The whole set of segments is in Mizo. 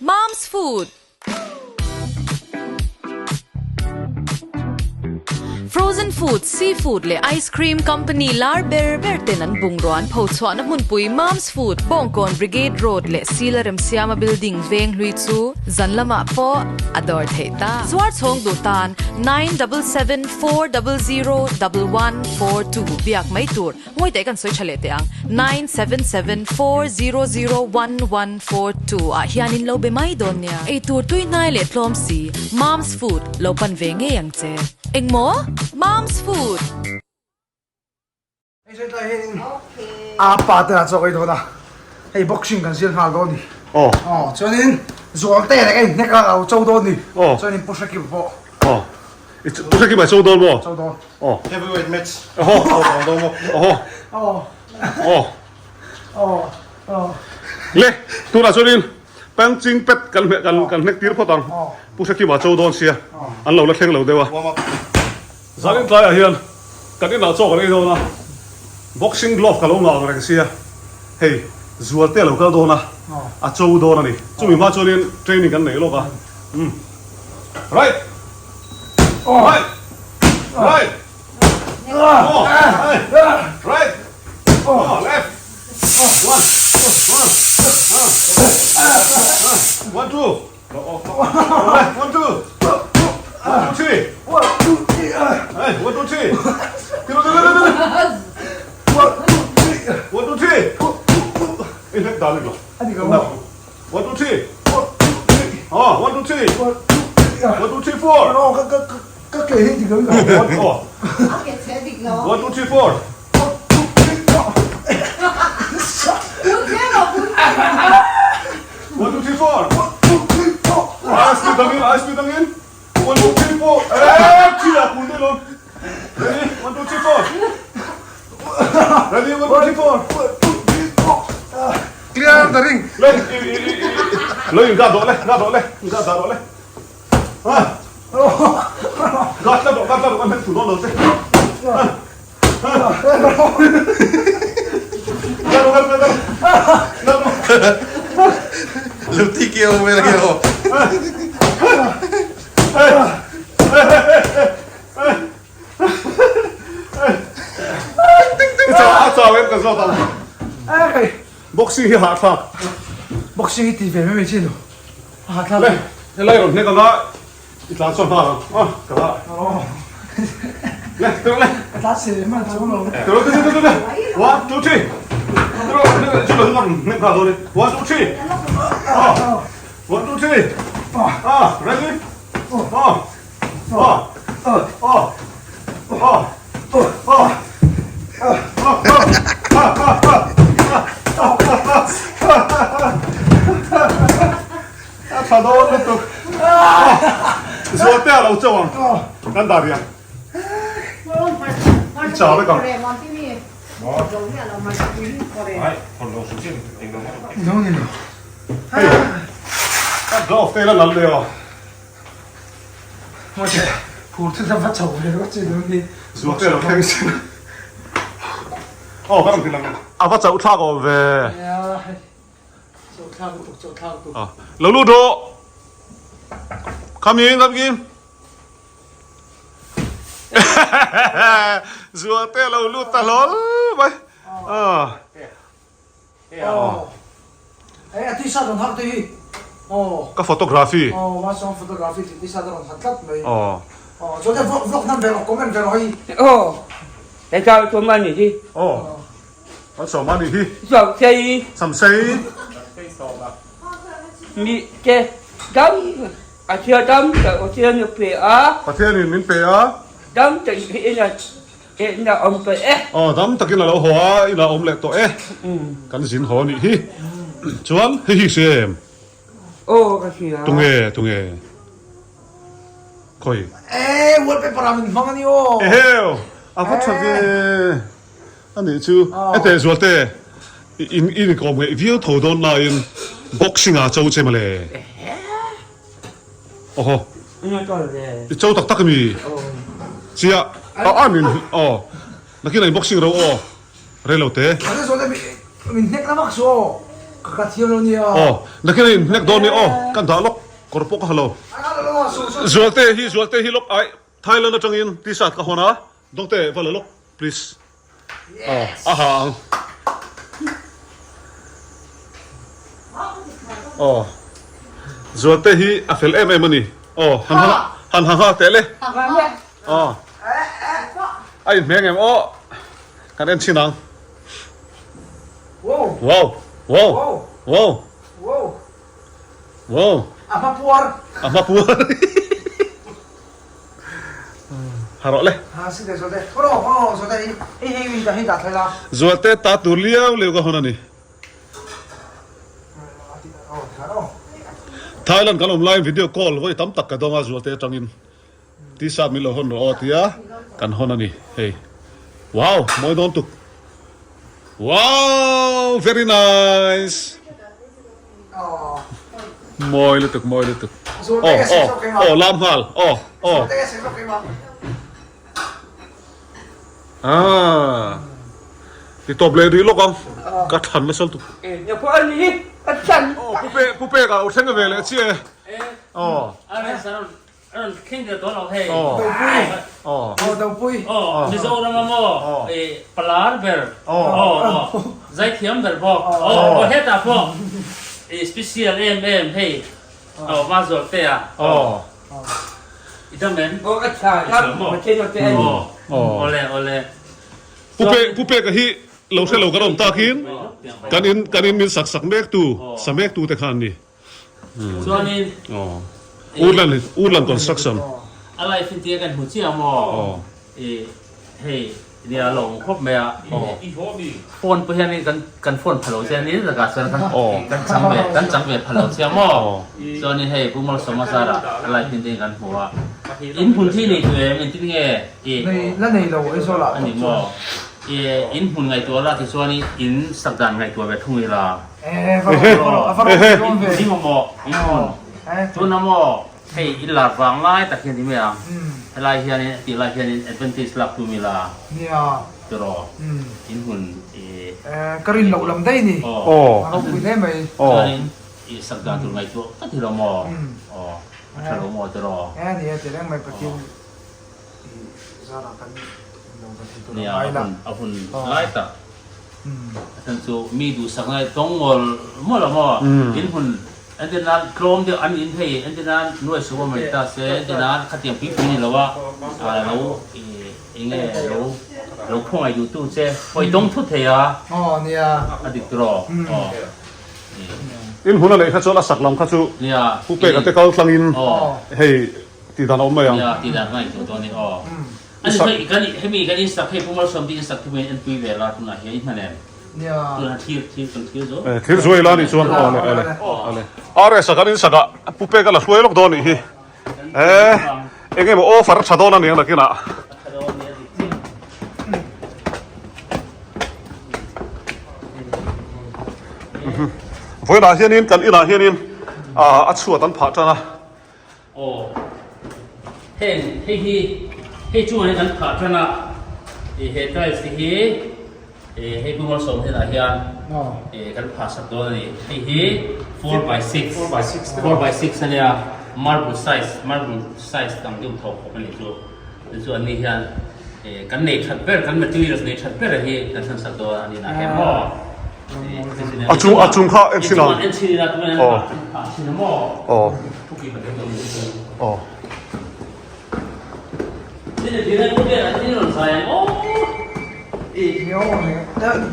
Mom's Food. Frozen food, seafood leh ice cream company lar ber ber ten an bungrua an pho chhuahna hmunpui Mom's Food, Bawngkawn Brigade Road leh Sila Remsiama Building veng hlui chu zan lamah pawh a dawr theih ta. Zuar chhawng duh tan 9774001142 biak mai tur. Ngawi teh kan sawi tha leh teh ang, 9774001142 ah hianin lo be mai dawn nia. Eitur tui hnai leh tlawm si, Mom's Food lo pan ve ngei ang che. Engmaw? Mom's Food! Hei sawi tlai hianin a pa te lah chawk ei dawn a, hei boxing kan zir nghal dawn a ni. Aw. Chuanin Zualte leh ka inhnek a, ka lo cho dawn a ni. Chuanin Pu Hrekima pawh. I Pu Hrekima cho dawn maw? Cho dawn. Aw. Heavyweight match. Aw. Cho dawn maw? Aw. Aw. Aw. Aw. Aw. Le, tunah chuanin punching pad kan hmeh kan kan hnek tir phawt ang. Pu Hrekima cho dawn sia. An lo la thleng lo deuh a. Warm up. Zanin tlaiah hian kan inah chaw kan ei dawn a, boxing glove ka lo ngah ang reng sia, hei Zualte a lo kal dawn a, a cho dawn a ni. Chumi hma chuanin training kan nei lawk a. Umm. Right! Right! Right! Oh! Right! Oh! Left! One! One! One, two! One two One two three One two three Hey one two three Tiro tiro tiro One two three One two three Ê hết đàn được rồi Anh đi không? One two three One two three Ờ one two three One two three One two three four Nó cái cái cái cái hết thì cái Ờ One two three four One two three four One two three four One two three four A speed dangin a speed dangin One two three four Eh khi là cún đây luôn Ready one two three four Ready one two three four One two three four Clear the ring Le Lo in ga do le ga do le ga da do le Ha Ga tla do ga tla do kan thu do lo te Luti kêu về là kêu. Boxing hi hahthlak. Boxing hi ti ve mai mai chi lo. Hahthlak. Le, helai rawn hnek anga I tlan sawn nghal ang a ka la le tawh le ka tlan se hman chuang lo tawh tawh tawh tawh one two three tawh chu lo ngam hnek nghal dawn e one two three ah one two three ah ready ah ah ah ah ah ah A tha dawn lutuk. Zualte a lo chauh ang. Kan dah rih ang. I chau vek ang. Hei, a glove te la lal leh aw. Zualte a lo thleng sin. Aw, ka rawn ti lang. A va chauh thlak awm ve. Lo lut rawh. Come in, come in. Zuate lo lut ta hlawl mai. Oh. Hey, a t-shirt rawn hak te hi. Oh. Ka photography. Oh, ma song photography ti t-shirt rawn ha tlat mai. Oh. Oh, chuan vlog vlog nan ve rawh, comment ve rawh hei. Oh. Hei chau chuan ma ni hi. Oh. An sawm a nih hi. Sam sei. Sam sei. Mi te dam a thia dam ta Pathian in pe a. Pathian in min pe a. Dam tak in a in a awm tawh e. Aw dam takin a lo haw a in a awm leh tawh e. Kan zin haw a nih hi. Chuan hei hi hria em? Aw ka hria. Tunge tunge. Khawi. E wallpaper ah min hmang a ni aw. Eheu a va tha ve. A nih chu, e teh zual te, in inkawm ngeih viau tho dawn laiin boxing ah cho che mawle. Awhaw, i cho tak tak ami? Chiah, a a min aw, nakin ah in boxing ro aw, rei lo te. Zual te, min hnek na vak chu aw. Ka thiam lo nia. Aw, nakin a inhnek dawn nia aw, kan dah lawk kawr pawh ka ha lo. Zualte hi Zualte hi lawk ai Thailand atangin t-shirt ka hawn a, Dawngte va la lawk please. Aw, a ha ang. Aw, Zualte hi a fel em em a ni. Aw, han han ha nghal teh le. Aw, a inhmeng em aw, kan en chhin ang. Wow. Wow. Wow. Wow. Wow. Wow. A hma puar. A hma puar. Ha rawh le. Ha si te zualte. Hawro hawro zualte hi hei hei hei hei dah thlai la. Zualte ta tur liau liau ka hawn a ni. Thailand kan awm laiin video call vawi tam tak ka dawng a zualte atangin. T-shirt min lo hawn rawh aw tia kan hawn a ni hei. Wow mawi dawn tuk. Wow very nice. Mawi lutuk mawi lutuk. Aw aw aw lam nghal aw aw. Ah ti tawp leh rih lawk ang ka than nasa lutuk. Aw pu pe pu pek a lo thleng ve leh chiah e. Aw. A rawn thleng der dawn lo hei. Dopui. Aw Dopui. Aw Mizoram a maw palar ber. Aw zaithiam ber bawk. Aw hetah pawh special em em hei. Aw Mazawr te a. Aw. I dam em? Aw a tha dam Pathian aw te a ni. Aw awle awle. Pu Pe Pu Peka hi lo hre lo kan awm takin kan in kan in min sak sak mek tu sa mek tu te kha an ni. Chuanin Urlan Urlan construction. A life in tia kan hmu chiah maw? I hei nia lo awm khawp mai a. Phone pawh hian kan kan phone pha lo che ni takah chuan kan kan chang ve kan chang ve pha lo chiah maw? Chuanin hei Pu Malsawma zarah a life in tia kan hmu a. In hmun thi nei tu em engtin nge i Nei la nei lo Aizawl ah a ni maw? I in hmun ngaihtuah la tichuan in sak dan ngaihtuah ve thung ila. Tuna maw hei i lar vang lai tak hian ti mai ang helai hianin a tih lai hianin advantage lak tum ila tiraw in hun i Ka rin loh lam daih ni a ropui hle mai. Chuanin i sak dan tur ngaihtuah ka ti lo maw aw a tha lo maw tiraw. E ni e ti reng mai Pathian i zarah kan lo va thei tur a Nia ngai la. a hun lai tak. A chhan chu mi duhsak ngai tawng mawl mawl a maw? In hun entir nan tlawm deuh an in hei entir nan nuai suh a mai ta se entir nan khatiang pui pui ni lo a lo eng nge lo lo khawngaih duh tu che hawi tawng thut thei a a dik tawh aw. In hun a neih kha chuan a sak lam kha chu Pu Peka te kal tlangin hei tih dan a awm mai ang. Nia tih dan ka ngaihtuah dawn a ni aw. Ani hei kan hemi kan insak hei Pu Malsawm tih insak thu hian enpui ve la tunah hian i hman em? Nia. Tunah thlir thlir kan thlir zo. Eh thlir zuai la nih chuan aw le ale ale. RS a kan insak ah Pu Peka la hruai lawk dawn nih hi. Eh eng emaw offer a tha dawn a niang nakinah. Vawiinah hianin kan inah hianin a chhuat an phah tan a. Aw heng hei hi hei chungah hian kan phah tan a ih he tiles te hi ih hei Pu Malsawm hnenah hian ih kan phah sak dawn a ni hei hi 4x6 4x6 a nia marble size marble size tam deuh tho khawp a nih chu chu chu an ni hian ih kan nei that ber kan materials nei that ber hi kan thlan sak dawn a ni nah hian maw A chung a chung kha en chhin ang. En chhin ila tunah hian an phah chhin a maw? Aw. Aw.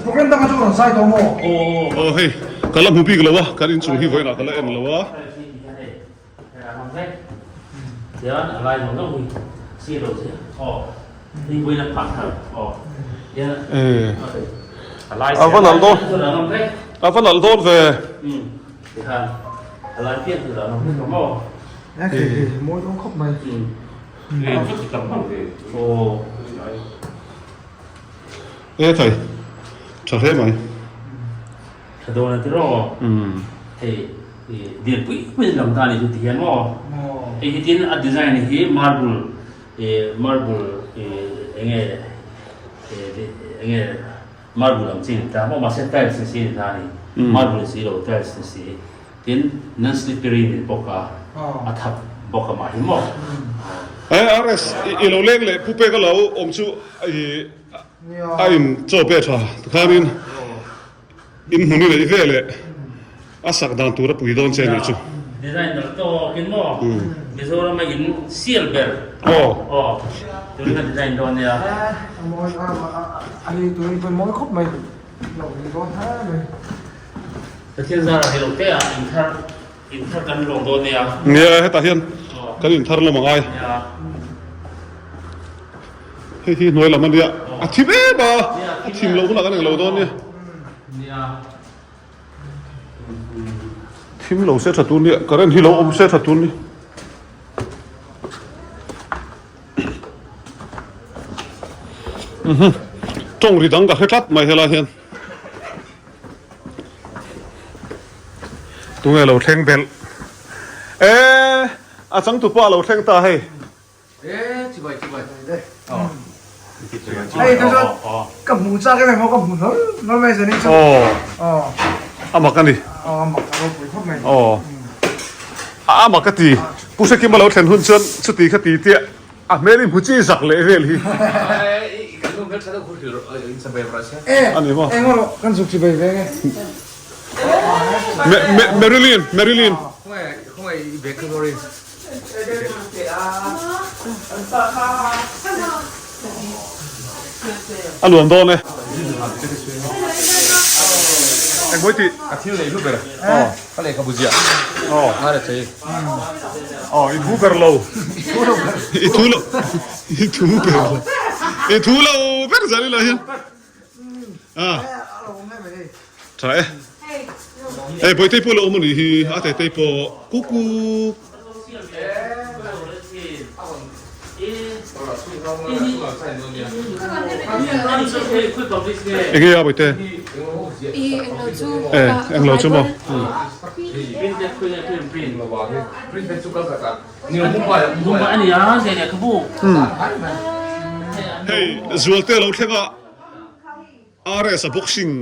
Program dang chu rawn zai tawh maw? Aw hei ka la hmu bik lo a kan inchung hi vawiinah ka la en lo a. A va nalh dawn a va nalh dawn ve. E thei tha hle mai. Tha dawn a ti rawh. Hei dian pui pui lam ta a ni chu ti hian maw. Hei hi tin a design hi marble marble enge enge. Marble ang chi ni ta maw mahse tiles ni si ni ta a ni. Marble ni si lo tiles ni si. Tin non slippery ni bawk a a thap bawk a mah hi maw. Eh RS i lo leng leh pu pek a lo awm chu i a in chaw pe tha tikhanin in hmun i neih ve leh a sak dan tur a pui dawn che nih chu. Designer tawkin maw Mizoram a in sial ber aw turin a design dawn nia. A mawi a hei turin pawh mawi khawp mai lo ni dawn hle mai. Pathian zara hei lo te ah inthar inthar kan lawm dawn nia. Nia hetah hian kan inthar lawm angai. Hei hi hnuai lam ania a thim em a a thim loh hunah kan englo dawn nia. Nia. Thim lo se tha tur nia current hi lo awm se tha tur ni. Tawng ri dang ka hre tlat mai helai hian. Tunge lo thleng belh e a changtupa lo thleng ta hei. Hei tu chuan ka hmu chak em em ka hmu hlawl hlawl mai zanin chu. Aw a mak a ni. Aw a mak a ropui khawp mai. Aw a mak a ti Pu Hrekima lo thlen hun chuan chuti kha ti tia A hmel i hmu chi zak leh vel hi. A ni maw? Eng rawh kan zuk chi bai ve nge. Me me Marilyn Marilyn. A nuam dawn e. Eng mawi tih? A thil leh hlu ber. Ka lehkhabu ziah. Ngai la chei. Aw i thu ber lo. I thu lo. I thu ber lo. I thu lo ber zan ila hian. A. Tha e. Ei Bawihtei pawh lo awm anih hi a Tetei pawh kuku. Enge a Bawihte? E englo chu maw? Hei Zualte lo thleng a. RS a boxing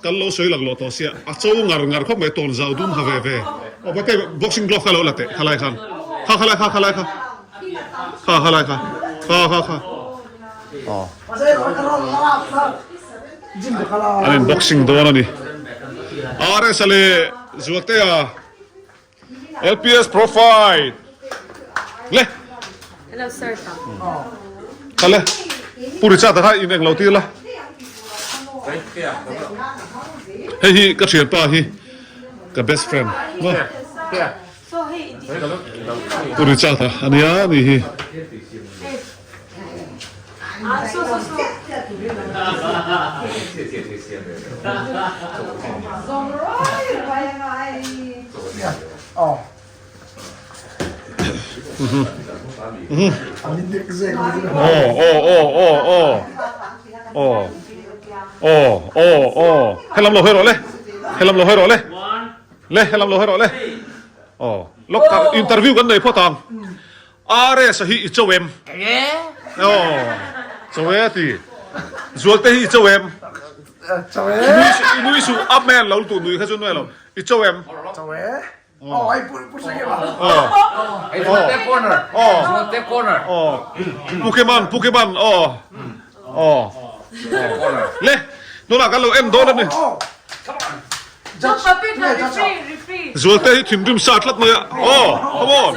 kan lo sawi laklawh tawh sia a cho ngar ngar khawp mai tawn zau dum ha ve ve aw bate boxing glove kha lo la teh khalai khan kha khalai kha khalai kha kha khalai kha kha kha kha aw an in boxing dawn ani RS a leh Zualtea LPS profile le Hello sir kha le Pu Richard kha in englo tir la hei hi ka thianpa hi ka best friend maw Pu Richard a ania ni hi. Helam lo hawi rawh le helam lo hawi rawh le le helam lo hawi rawh le aw lawk interview kan nei phawt ang. RS a hi i cho em? Aw, cho e a ti. Zualte hi i cho em? Cho e. I nui suh, a hmel lo lutuk nui kha chu nuai lo. I cho em? Cho e. Aw, ai pu pu seng em a? Aw. Zualte corner. Aw. Zualte corner. Aw. Pokemon, Pokemon, aw. Aw. Le, tunah kan lo en dawn a ni. Zualte hi thinrim sa tlat mai a. Aw, come on.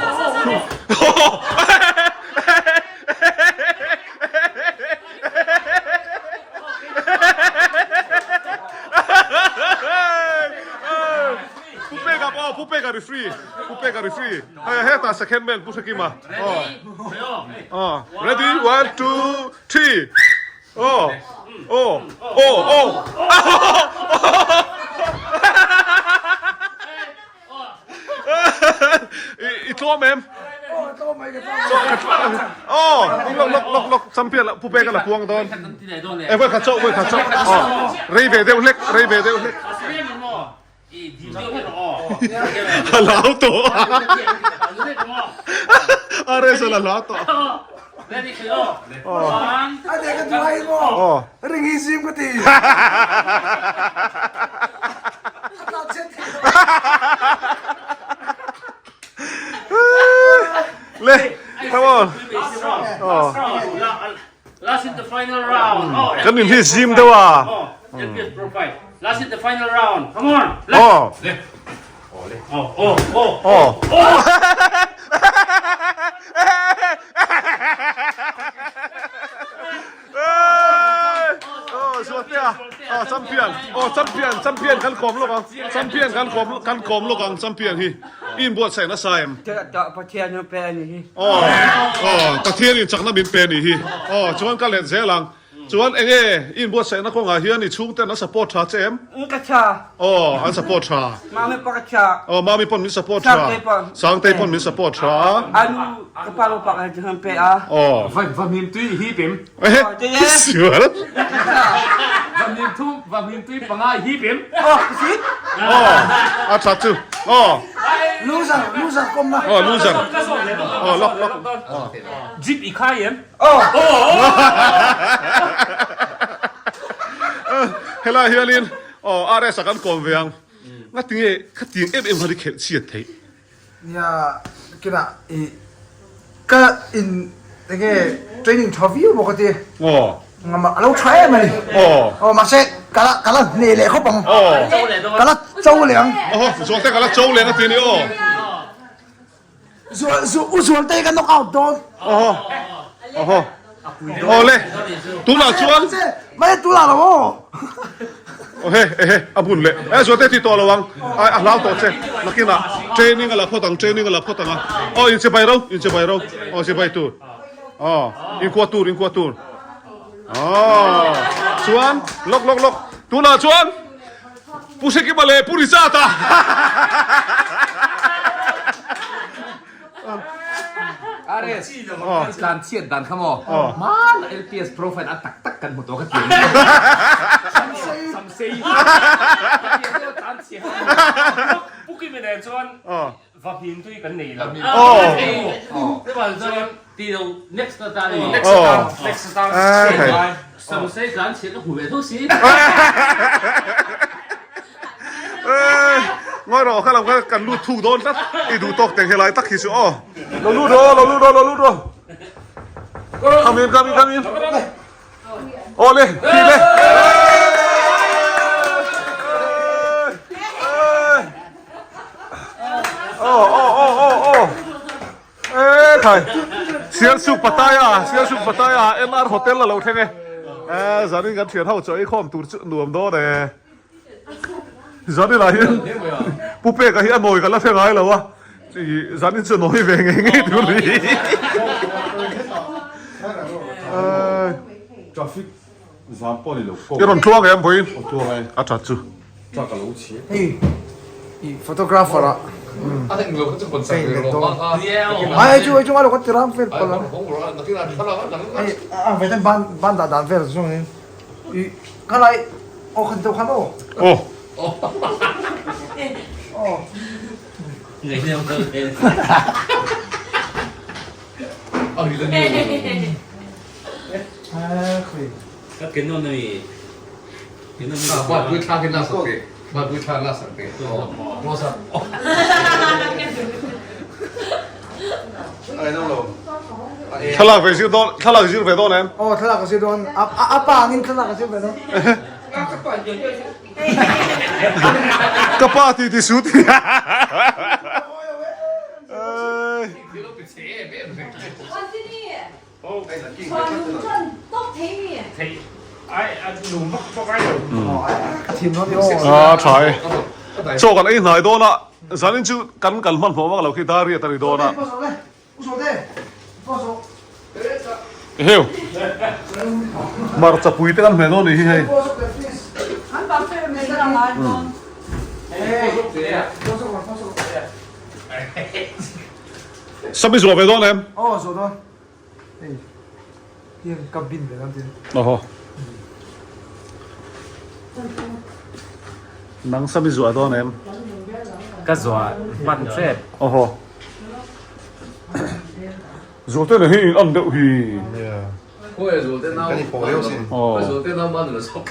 Pu Peka aw, Pu Peka referee. Pu Peka referee. Hei hetah second man Pu Hrekima. Aw. Aw, ready, one, two, three. Aw aw aw aw I tlawm em? Aw lok lok lok lok champion la pu pek a la puang dawn. E voi khat chauh voi khat chauh. Aw rei ve deuh hlek rei ve deuh hlek. A lau tawh. A resa la lau tawh. Ready thei aw. One. A ne ka duh ai maw? Ring hi zim ka ti. A tla chiat thei lo. Le, come on. Last in the final round. Kan in hi zim deuh a. Last in the final round. Come on. Aw. Oh, oh, oh. Aw. Aw, Zualtea. Aw, champion. Aw, champion, champion kan kawm lawk ang. Champion kan kawm kan kawm lawk ang champion hi. I inbuatsaih nasa em? Pathian in pe a ni hi. Aw, aw, Pathian in chakna min pe a ni hi. Aw, chuan ka let zel ang. Chuan eng nge i inbuatsaihna kawngah hian i chhungten an support tha che em? Ka tha. Aw, an support tha. Mami pawh ka tha. Aw, mami pawn min support tha. Sangtei pawn. Sangtei pawn min support tha. Anu, ka pa pa ka han pe a. Aw. Va va hnim tui i hip em? Ehe, sual. Va hnim thum, va hnim tui panga i hip em? Aw, ka si. Aw, a tha chu. Aw. Loser, loser kawmna. Aw, loser. Aw, lawk, lawk. Jeep i khai em? Helai hianin aw RS a kan kawm ve ang. Ngatinge khatiang em em khan i khelh chhiat theih? Nia kinah i ka in enge training tha viau bawk a ti. Aw. Ngama a lo tha em a ni. Aw. Aw mahse ka la ka la hneh leh khawp ang. Aw. Ka la cho leh ang. Aw Zualte ka la cho leh ang a ti a ni aw. Zual zu u Zualte ka knock out dawn. Aw aw aw le tunah chuan Mai tunah lo aw. Aw he ehe a bun leh e Zualte ti tawh lo ang ai a hlau tawh che nakinah training a la phawt ang training a la phawt ang a aw inchibai ro inchibai ro aw chibai tur aw inkuah tur inkuah tur aw chuan lawk lawk lawk tunah chuan Pu Hrekima leh Pu Richard-a. RS, tlan chhiat dan kha maw? Hmana LPS profile a tak tak kan hmu tawh ka ti a ni. Samsei. Tlan chhiat. Pu Kimi nen chuan va hmin tui kan nei lo. Chuan ti lo next atan a ni. Next atan, next atan. Samsei tlan chhiat ka hmu ve tho si. Ngawi rawh kha lam kha kan lut thuk dawn tlat i duh tawk teng helai tak hi chu aw. Lo lut rawh lo lut rawh lo lut rawh. Come in come in come in. Aw le thi le. Aw aw aw aw aw. E khai Sialsuk Pattaya Sialsuk Pattaya MR Hotel a lo thleng e e zanin kan thian ho chaw ei khawm tur chu nuam dawn e zanin ah hian Pu Peka hi a nawi ka la hre ngai lo a chi zanin chu nawi ve ngei ngei tur ni Traffic zam pawh ni lo i rawn tluang em vawiin a that chu. Truck a lo chhi. Hei i photographer ah A eng lo kha chu hawn sak ve rawh ma kha. Ai chu ai chu lo ka ti rang vel pal ang. Hei a ve ten ban ban dah dan vel zawng in i ka lai aw khan deuh khan aw. Aw. Aw. A khui. Ka kenawn a mi. Thlalak ve zir dawn thlalak zir ve dawn em? Aw thlalak a zir dawn a pa angin thlalak a zir ve dawn. Ka pa ti ti su ti. A tha e. Chaw kan ei hnai dawn a, zanin chu kan kal hmanhmawh vak lo khi dar riat a ri dawn a. Eheu. Hmarcha pui te kan hmeh dawn nih hi hei. Sap i zuah ve dawn em? Aw zuah dawn. Hei hian ka bin ve dawn tin. Aw. Nang sap i zuah dawn em? Ka zuah hman tep. Aw. Zualte nen hi in ang deuh hi. Khawi Zualte nau. Kan inpawh deuh sin. Khawi Zualte nau man la zawk.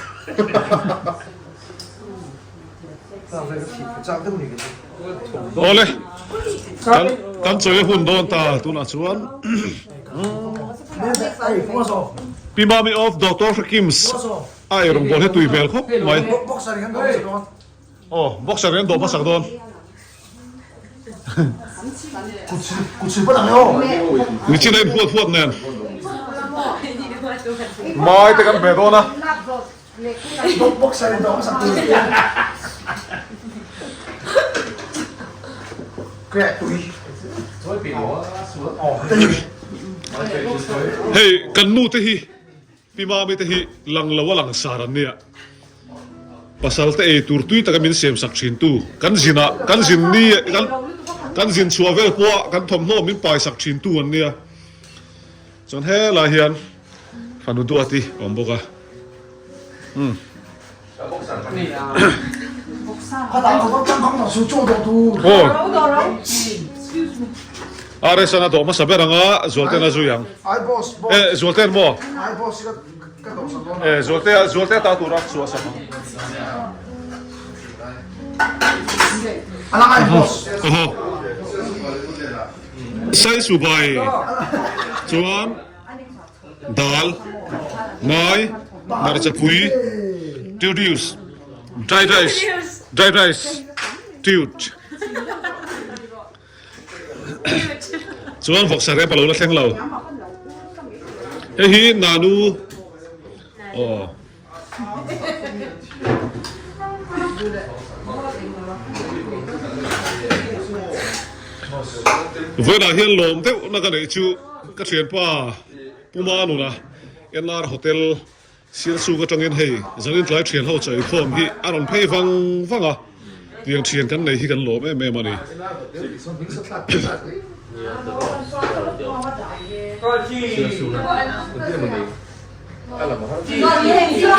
Awle kan kan chawi hun dawn ta tunah chuan Pi Mami of Doctor Hrakims a eirawngbawl hi tui hmel khawp mai. Aw boxer in an dawh hmasak dawn. Nichin a inhuat huat nen. Mai te kan hmeh dawn a. Hei kan nu te hi Pi Mami te hi lang lo a lang sar an nia. Pasal te ei tur tui taka min siam sak thin tu, kan zin ah, kan zin ni kan kan zin chhuah vel pawh ah kan thawmhnaw min pai sak thin tu an nia. Chuan helai hian fanu duati a awm bawk a. Umm. Aw. RS-an a dawh hmasa ber ang a, Zualte'n a zui ang. Eh, Zualte'n maw? Eh, Zualtea, Zualtea ta tura chhuah sak ang. Aw. Saisubai chuan. Dal, Mai, Hmarchapui, Tudius, Dried rice, Dried rice, Tute. Chuan vawksa rep a lo la thleng lo. Hei hi Nanu aw. Vawiinah hian lawm deuh na ka neih chu ka thianpa Puma nuna NR Hotel Sialsuk atangin hei zanin tlai thian ho chawi khawm hi a rawn phei vang vang a, tiang thian kan nei hi kan lawm em em a ni.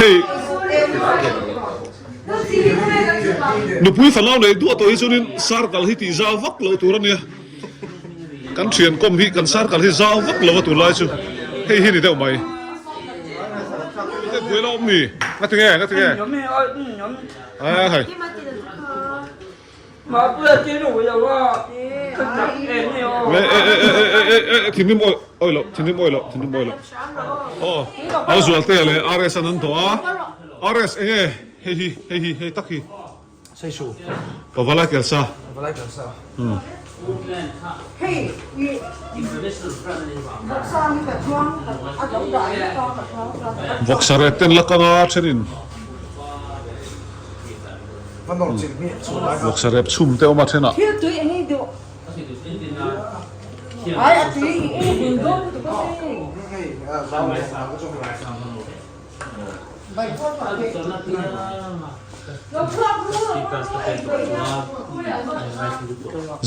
Hei nupui fanau nei duah tawh hi chuanin circle hi tih zau vak loh tur a nia kan thian kawm hi kan circle hi zau vak lo a tunlai chu hei hi ni deuh mai buai la awm ni ngatinge ngatinge a hei. Thinrim awi awi loh thinrim awi loh thinrim awi loh aw au zualte leh RS an an tawh a RS eng nge hei hi hei hi hei tak hi Pavalai kelsa Vawksa rep ten la kang a thenin. Vawksa rep chhum te awm a thenah.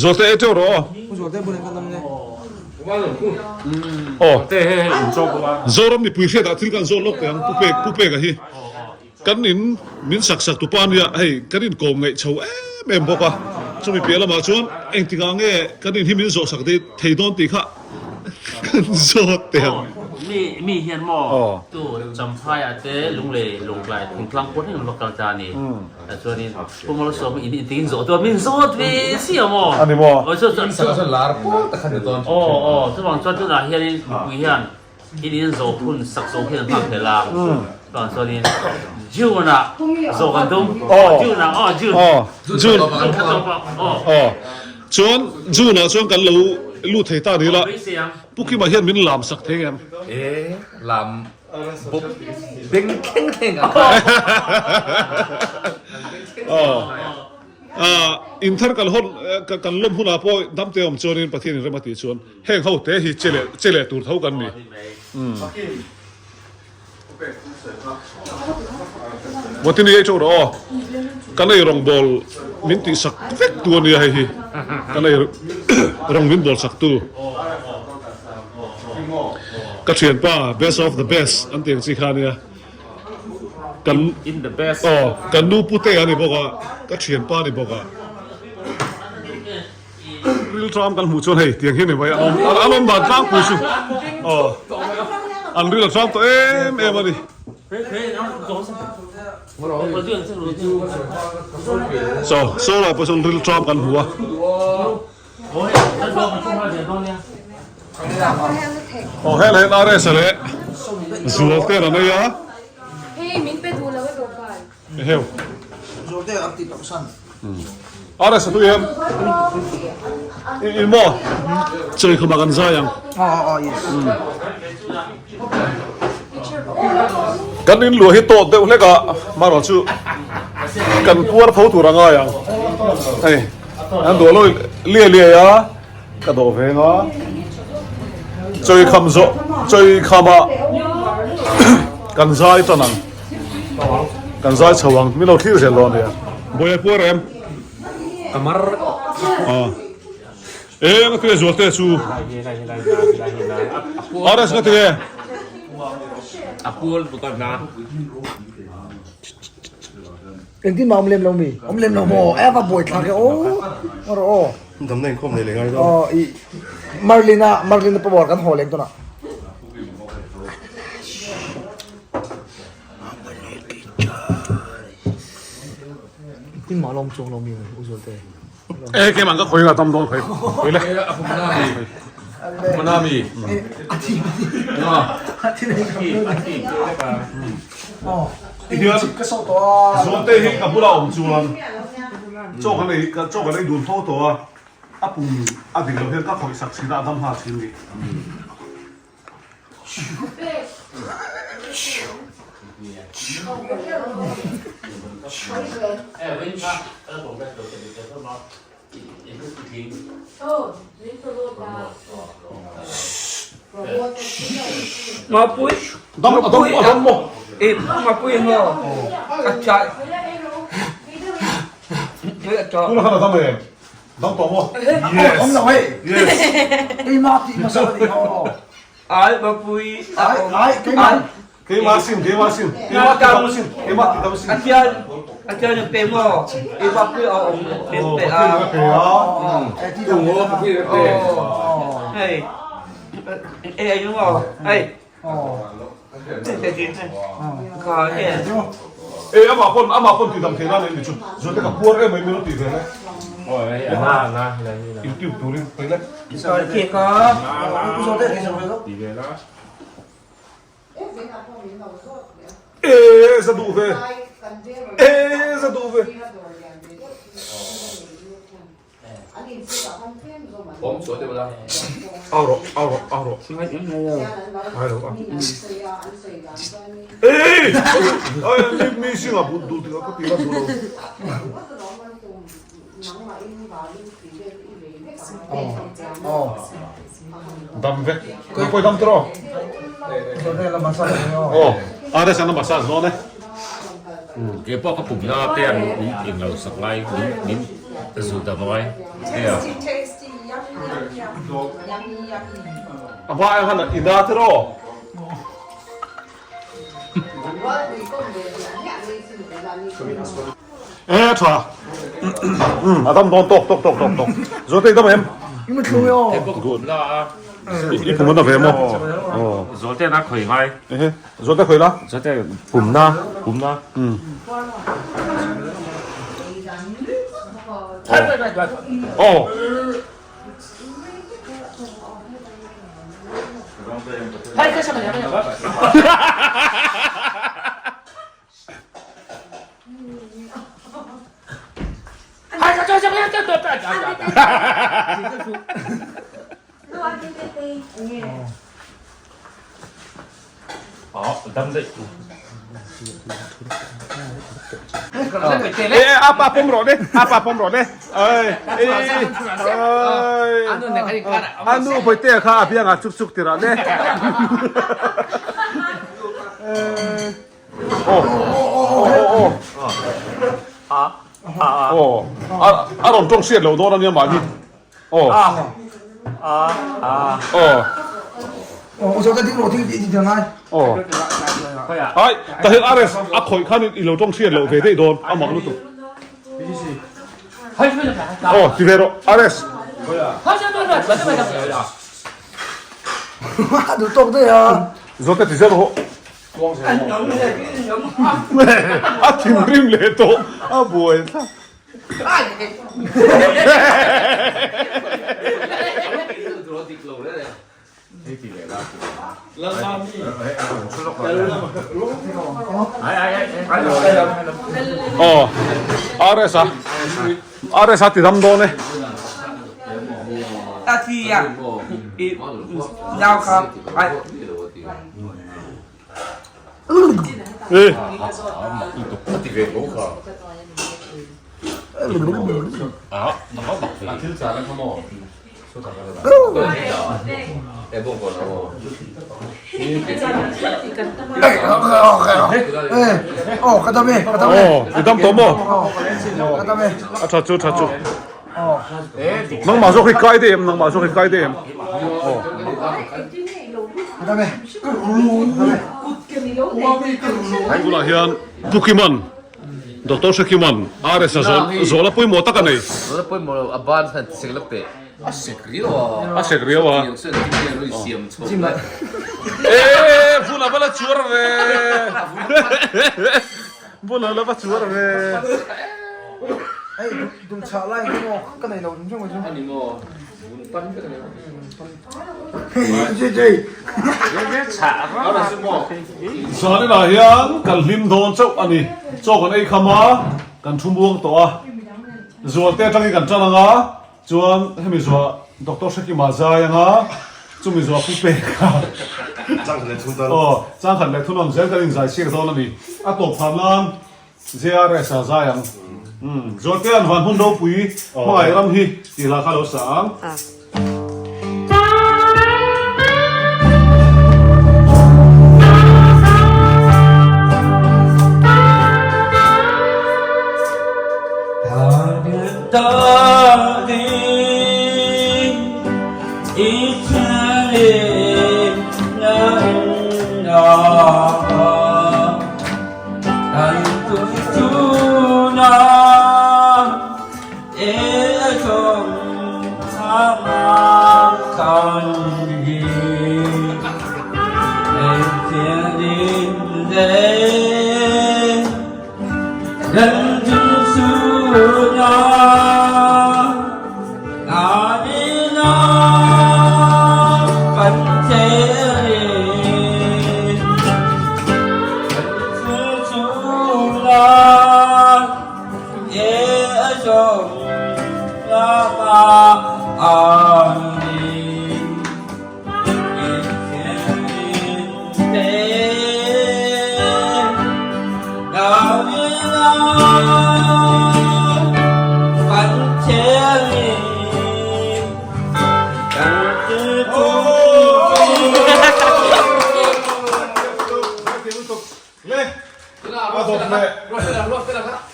Zawhte ei teuh rawh aw. Aw. Zoram mipui hriatah thil kan zawt lawk teh ang Pu Pek Pu Peka hi. Kan in min sak sak tu pa nia hei kan in kawm ngaih chho em em bawk a, chumi piah lamah chuan engtikah nge kan in hi min zawh sak thei dawn tih kha kan zawt teh ang. Mi mi hian maw tu Champhai ah te Lunglei Lungtlai thingtlang pawh hi an va kal ta a ni. Chuanin Pu Malsawm in in tiin zawh tur min zawt ve si a maw. A ni maw. Chu lar pawl tak a ni dawn. Aw aw chuvang chuan tunah hianin mipui hian In in zo phun sak zo hian nghak hlel a, chuan chuanin June ah zo kan tum, June ah aw June, June aw chuan June ah chuan kan lo lut thei ta ni la, Pu Kima hian min lam sak thei ngem? E lam bawp beng thleng thleng ang. Aw. In thar kan hawn kan lawm hunah pawh damte awm chuanin Pathian in rem a tih chuan heng ho te hi che leh che leh tur tho kan ni. Mawtini ei teuh rawh aw. Kan ei rawngbawl min tih sak vek tu a nia hei hi. Kan ei rawng min bawl sak tu. Ka thianpa best of the best an tih ang chi kha a nia. Kan in the best. Aw, kan nu pute a ni bawk a, ka thianpa a ni bawk a. Rilṭam kan hmuh chuan hei tiang hi a ni mai, an awm an awm dan tlangpui chu aw an ril a ṭam tawh em em a ni. Saw saw lai pawh sawn rilṭam kan hmu a. Aw hel hel RS a leh zual te an ei a. Eheu. Zual te an ti tawh san. RS a tui em? I i maw? Chawi khawmah kan zai ang. Aw aw yes. Kan in luah hi tawt deuh hlek a, marawh chu kan puar tho tur a ngai ang. Hei, an duah lo liai liai a, ka dawh veng a. Chawi kham zawh, chawi khamah kan zai tan ang. Kan zai chho ang, min lo thlir zel dawn nia. Bawiha puar em? Kamar. Aw. E nga tinge zual te chu. RS nga tinge. A pual tu ka na. Engtin mah awm lem lo mi? Awm lem lo maw? E va buai thlak e aw. Ngawr aw. Damna inkhawm nei leh ngai dawn. Aw i Marlina Marlina power kan haw leng tunah. Engtin mah lawm chuang lo mi u zual te. E keimah ka khawi nga tam dawn khawi khawi le. A pumna mi. Pumna mi. A thi a thi. A thi nei ka. A thi. Aw. Hian ka sawh tawh a. Zualte hi ka bula awm chuan chaw kan ei chaw kan ei dun fo tawh a, a pum a dik loh hian ka khawih sak thin a, a dam nghal thin ni. Mapui Dam a dam a dam maw? E mapui maw a chai. Tuna khan a dam em? Dam tawh maw? Yes. Awm lo hei. Yes. Keimah tih hmasa a ni aw. Ai mapui Ai ai keimah. Keimah sim keimah sim. Keimah ti dam sin. Keimah ti dam sin. A thian a thian a pe maw? I mapui a awm pe pe a. A pe a. E ti dam Aw mapui a pe. Hei. E ai maw? Hei. E amah pawn amah pawn ti dam thei nan ni chu zuate ka puar em mai min lo ti ve le Na na na youtube turin pai le e za duh ve e za duh ve Au rawh, au rawh, au rawh. Ai lo a. Ei! Ai mi mi singa but dul tika ka tira dulo. Dam vek. Koi koi dam tro. Oh, are sana massage no ne. Ke pawh ka pumna te an min eng lo sak ngai min min zut a ngai e a. A hma ang han ina te rawh. E tha. A dam dawn tawk tawk tawk tawk tawk. Zual te i dam em? I mu thlung e aw. Ke pawh ka pumna a. I pum a na ve maw? Zual te an a khawi ngai. Zualte khawi la. Zualte pumna pumna. Oh. E apa pawm rawh le apa pawm rawh le ai anu bawihte kha a biangah chuk chuk tirah le aw aw a rawn tawng hriat loh dawn ania mahni Aw. Aw. Aw, zo ta ding ro thil ti ti ngai. Aw. Ai, ta hian RS a khawih khan i lo tawng hriat loh ve daih dawn a mak lutuk. Aw, ti ve rawh RS. Duh tawk daih a. Zawte ti zel rawh. A thinrim leh tawh a buai thlak. Aw RS a RS a ti dam dawn e. A thi a i nau kha ai. E. Aw ka dam e ka dam e. Aw i dam tawh maw? Ka dam e. A tha chu tha chu. Nangmah zawk hi kai daih em nangmah zawk hi kai daih em? Aw. Ka dam e. Tunah hian Pu Kiman Doctor Hrekiman RS a zawl a pawimawh tak a nei. Zawl a pawimawh lo, a ban khan sek lawk teh. A sek riau a. A sek riau a. Tiang sawn tin nge rawn siam chho le. Eee vun a va la chuar ve. Vun a la va chuar ve. Hei dum chhah lai hi maw ka nei lo hrim hrim chu. A ni maw vun pan vek a ni maw. Zaninah hian kan hlim dawn chauh a ni. Chaw kan ei kham a, kan thu muang tawh a. Zualte atangin kan tan ang a, chuan hemi zuah Doctor Hrekima zai ang a, chumi zuah Pu Peka aw changkhat leh thunawn zel kan inzai siak dawn a ni. A tawp phah nan JRS a zai ang. Zualte an van hun ropui hmangaih ram hi tih hla kha lo sa ang.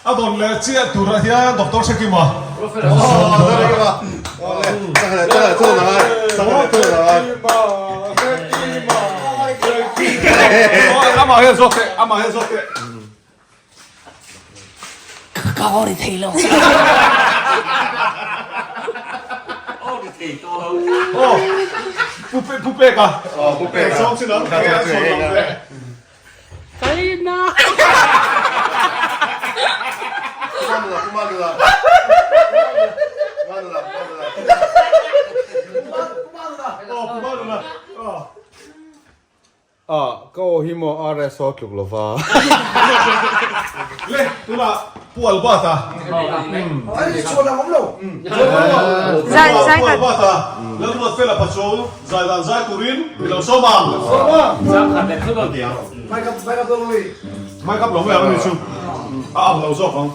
A dawn leh chiah turah hian Doctor Hrekima Amah hian zawk teh, amah hian zawk teh. Ka aw ri thei lo. Aw ri thei tawh lo. Aw, pu pu peka. Aw, pu peka. Sawm chin ang. Kaina. A, ka aw hi maw RS aw tluk lova. Le, tunah Pu Albert-a. Zai zai Pu Albert-a, Lalruat Fela Pachuau zai dan zai turin mi lo sawm ang. Mic up lo mai ang ani chu. A ang lo zawk ang.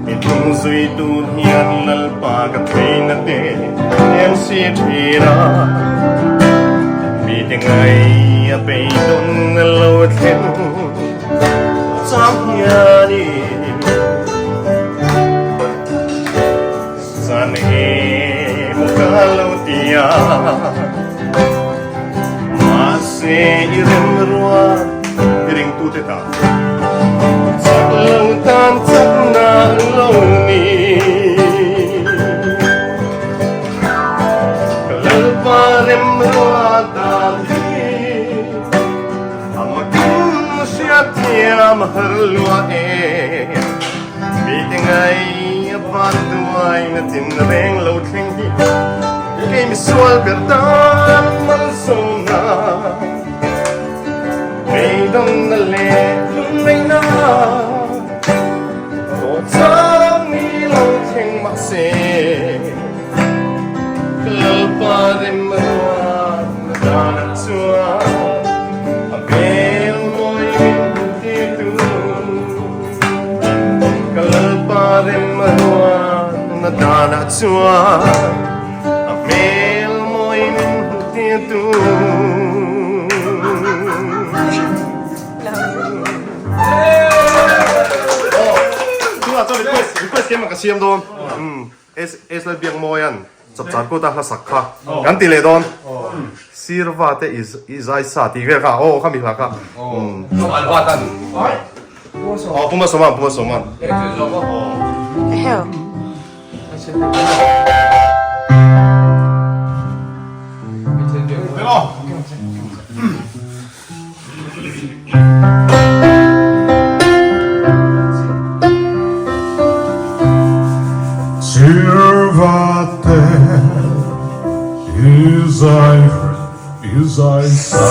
Mi tung zui tur hian Lalpa ka theihna te em si thin a, mi te ngai a beidawn a lo thleng chang hianin Zan em ka lo ti a. se i remruat i ringtute tan chak lo tan chakna an lo ni. Ka Lalpa remruat dan hi a makin hriatthiam har lua e. Mite ngai a van duai na tin reng lo thleng hi kei misual ber tan malsawmna beidawmna leh lungngaihna tawh chang ni lo thleng mahse ka Lalpa remruatna danah chuan a hmel mawi min hmuhtir tu. Ka Lalpa rem a ruatna danah chuan a hmel mawi min hmuh tir tu. Tunah chuan request request keimah ka siam dawn. S Lalbiakmawia'n chapchar kut a hlasak kha kan ti leh dawn. Sirva te i zai sa tih vel kha aw khami hla kha. Aw Puma Sawman Puma Sawman. Sirvate i zai i zai sa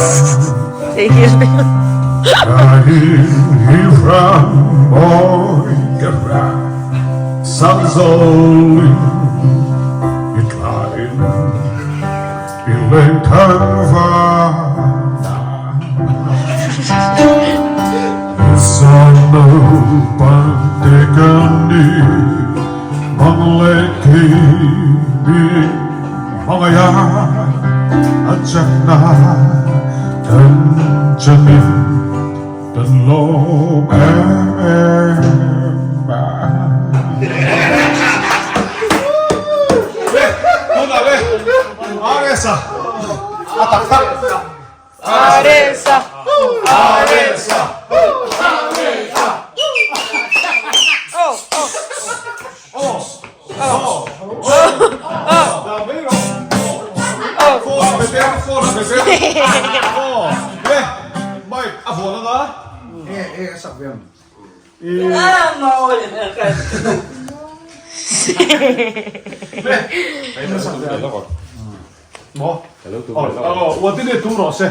Kain i ram mawi ka ra Sam zolin i tlain I leng thang vana Sa naupang te kan ni Mang leh khi mi hmangaih a A chakna kan chanin kan lawm em em a. Tunah le RS-a a tak tak. RS-a RS-a RS-a Oh oh Oh oh oh Dah mai rawh Oh Phone a pe teh a phone a pe teh a Oh le mic a vuan anga. Nge nge a sak ve ang. Uatine tum rawh se.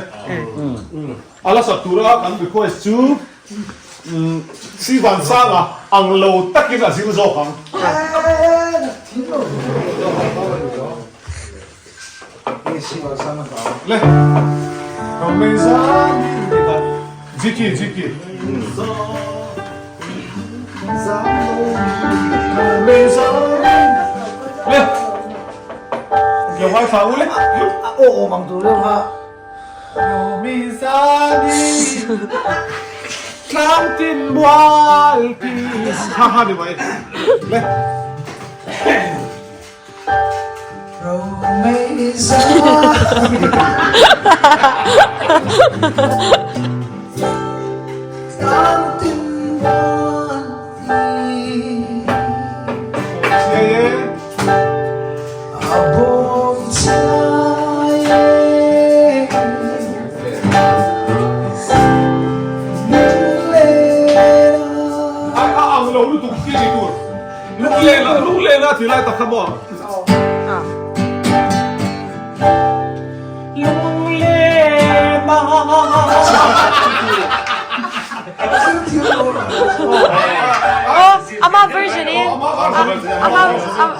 A la sak tura kan request chu Sivan Sanga ang lo takin a zir zawk ang. Le Vicky Vicky Le Lo ngai thla u le A aw awm ang tur deuh kha. Tlang tin mual pi Ha ha ni mai Le A ang lo lutuk khi ni tur. Lunglena lunglena tih lai tak kha maw? Lunglena Oh, ama version in. Ama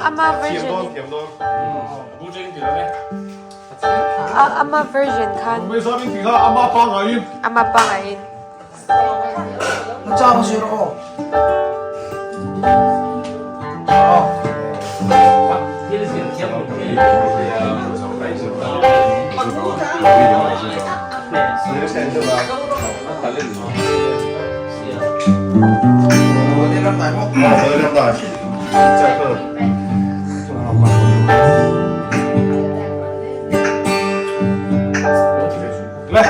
ama version in. Ama version khan. Ama pangain. Ama pangain. Chang zir aw. Le.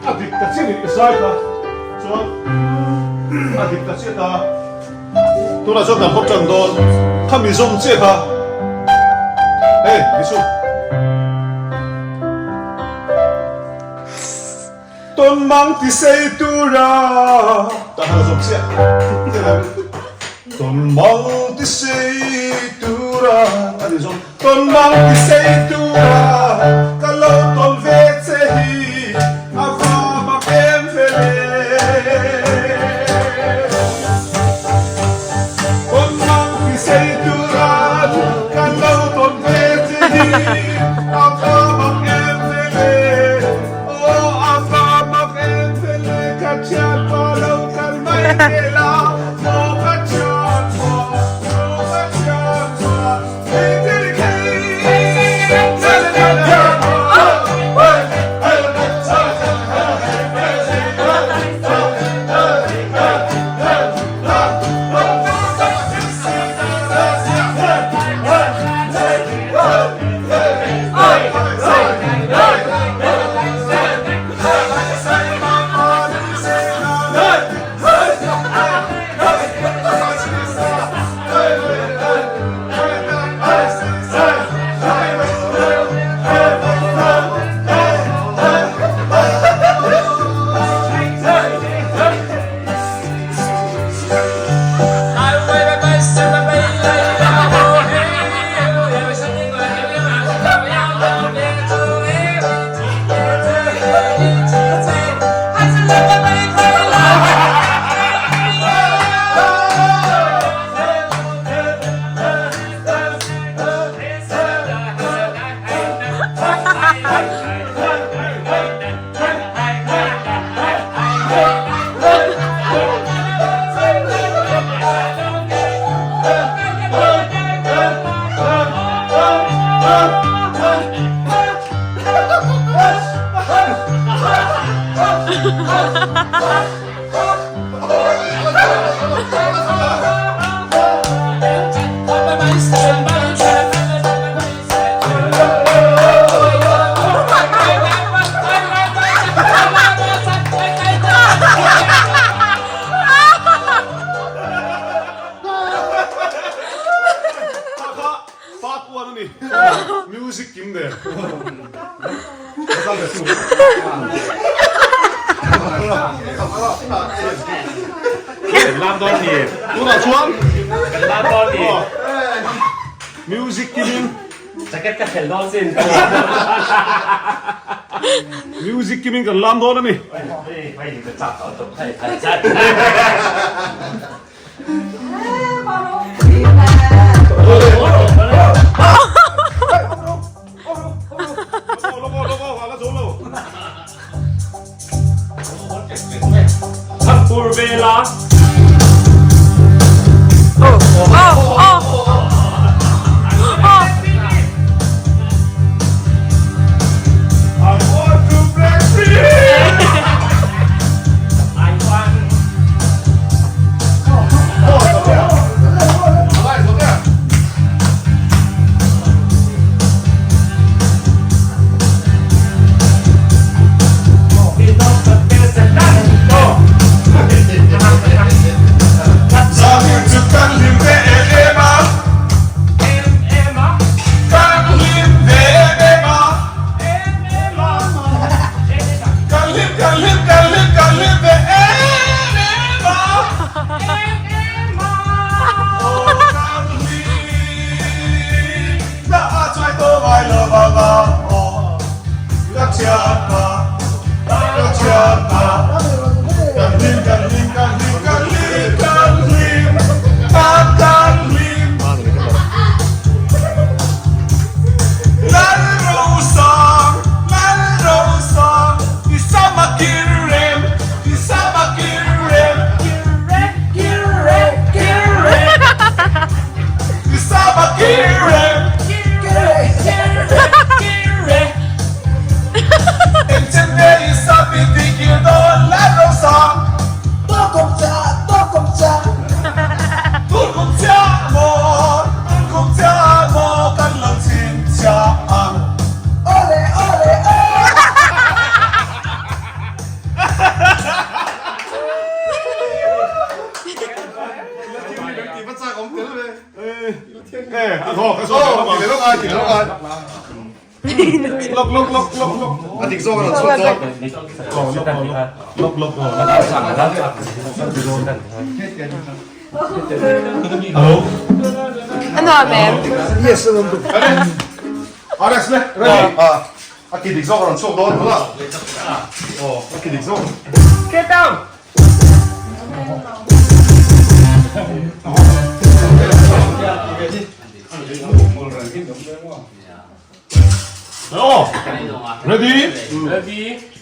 A dik ta chiah ni i zai kha chuan a dik ta chiah ta tunah chuan kan hawp tan dawn kha mi zawm chiah kha hey Bisu Tawn mang ti sei tura tah khan a zawm chiah Tawn mang ti sei tura a ni zawm. Tawn mang ti sei tura ka lo tawn ve che hi a va mak em ve le. Tawn mang ti sei tura ka lo tawn ve che hi a va mak em ve le. Aw a va mak em ve le ka thianpa lo kal mai te la aw ka thianpa aw ka thianpa. Part 1 a ni. Music kim nen. Kan lam dawn ni. Tunah chuan Kan lam dawn ni. Music kimin Jacket ka hrel dawn sin. Music kimin kan lam dawn a ni. Vela. Oh, oh, oh. Oh. I want to break free. I want. Ready? Ready?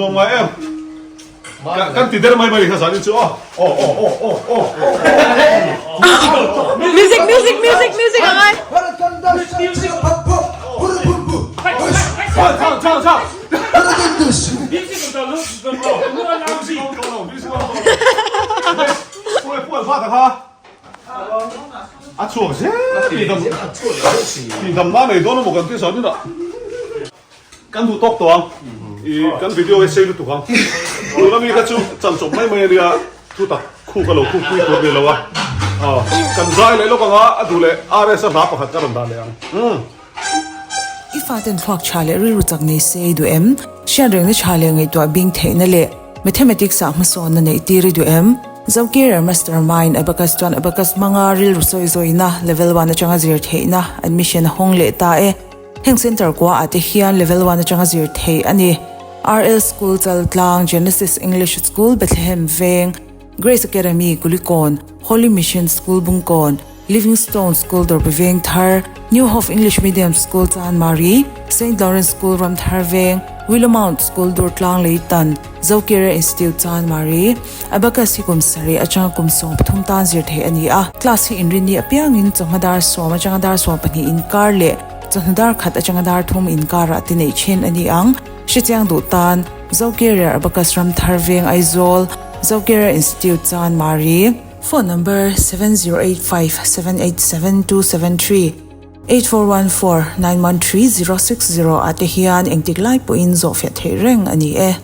Nuam ngai em. Kan ti der mai mai kha zanin chu aw. Aw aw aw aw aw aw. Music music music music a ngai. Chau chau chau. A chhuak zel tih dam na nei dawn emaw kan ti zanin ah. Kan duh tawk tawh ang. I kan video hi sei lutuk ang. Tuna mi kha chu chan chawp mai mai a nia, thu tak khu ka lo khuk pui tur ni lo a. Kan zai leh lawk ang a, a duh leh RS a hla pakhat ka rawn dah leh ang. Umm. I faten thluak tha leh rilru chak nei se i duh em? Hriat rengna tha leh ngaihtuah bing theihna leh Mathematics ah hmasawnna neih tir i duh em? Zokir Mastermind Abacus chuan Abacus hmanga rilru sawi zawina Level one atanga zir theihna admission a hawng leh ta e. Heng Centre kua ah te hian Level one atanga zir theih a ni. RL School Chaltlang, Genesis English School Bethlehem Veng, Grace Academy Kulikawn, Holy Mission School Bungkawn, Livingstone School Dawrpi Veng Thar, New Hope English Medium School Chanmari, Saint Lawrence School Ramthar Veng, Willow Mount School Durtlang Leitan, Zokira Institute Chanmari, Abacus hi kum sarih atanga kum 13 tan zir theih a ni a. Class hi inrinni apiangin chawhma dar sawm atanga dar 12 inkar leh chawhnu dar khat atanga dar thum inkarah te neih then a ni ang. Hrechiang duh tan, Zokira Abacus Ramthar Veng Aizawl, Zokira Institute Chanmari. Phone number, 7085787273, 8414913060 ah te hian engtik lai pawhin zawhfiah theih reng a ni e.